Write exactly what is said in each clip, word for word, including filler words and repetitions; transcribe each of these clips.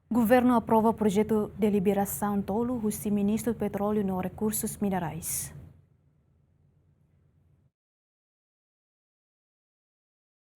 Governu aprova projetu deliberasaun tolu husi Ministru Petróleu no Rekursus Minerais.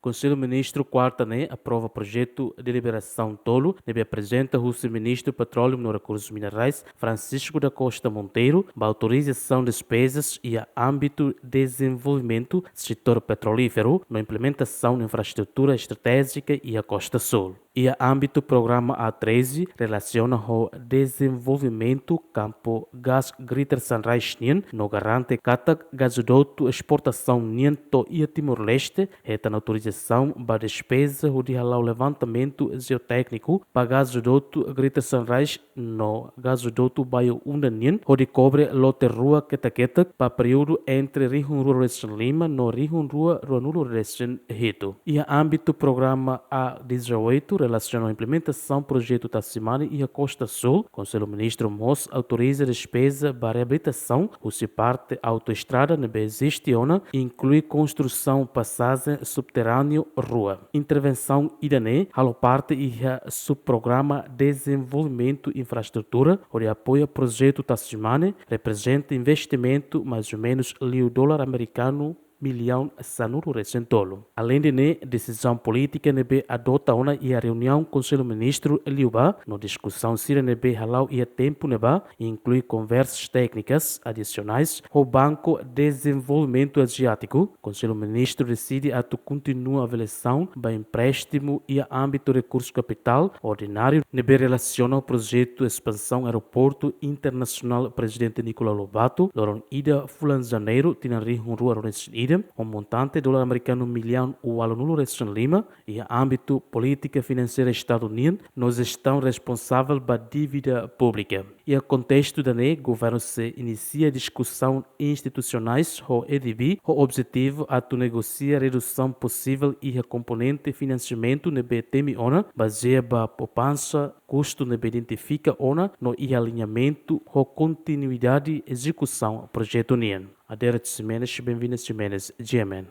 Konsellu Ministru kuarta ne'e aprova projetu deliberasaun tolu ne'ebé aprezenta husi Ministru Petróleu no Rekursus Minerais, Francisco da Costa Monteiro, ba autorizasaun despezas iha ámbitu dezenvolvimentu setór petrolíferu no implementasaun infraestrutura estratéjika iha Kosta Súl. Iha ámbitu programa A treze, relasiona ho dezenvolvimentu kampu gás Greater Sunrise nian no garante katak gazodutu esportasaun nian to'o iha Timor-Leste, hetan autorizasaun ba despeza hodi hala'o levantamentu jeotékniku ba gazodutu Greater Sunrise no gazodutu Bayu Unda nian, hodi kobre lote rua ketak-ketak ba períodu entre rihun rua resin lima no rihun rua ruanulu resin hitu. Iha ámbitu programa A dezoito, relasiona ho implementasaun projetu Tasimani iha Kosta Súl, Konsellu Ministru mós autoriza despeza ba reabilitasaun husi parte autoestrada ne'ebé eziste ona, inklui konstrusaun pasajen subterráneu rua. Intervensaun ida-ne'e halo parte iha subprograma Dezenvolvimentu Infraestrutura, hodi apoia projetu Tasimani, reprezenta investimentu mais ou menus liu dolar amerikanu millaun sanulu resin tolu. Aleinde ne'e, desizaun polítika ne'ebé adota ona iha reuniaun Konsellu Ministru liubá no diskusaun sira ne'ebé hala'o iha tempu ne'ebá, inklui konversas téknikas adisionais ho Banku Dezenvolvimentu Aziátiku, Konsellu Ministru deside atu kontinua avaliasaun ba empréstimu iha ámbitu rekursu kapitál ordináriu ne'ebé relasiona ho projetu espansaun Aeroportu Internasionál Prezidente Nicolau Lobato, loron ida fulan Janeiru, tinan rihun rua ruanulu resin ida, ho montante dolar amerikanu millaun ualunulu resin lima, iha ámbitu polítika finanseira Estadu nian no jestaun responsavel ba dívida públika. Iha kontestu ida-ne'e, governu sei inisia diskusaun institusionais ho ADB, ho objetivu atu negosia redusaun posivel iha komponente finansiamentu ne'ebé temi ona, bazeia ba poupansa, kustu ne'ebé identifika ona no iha aliñamentu ho kontinuidade ezekusaun projetu nian. Adérito Ximenes, Benvinda Ximenes, G M N.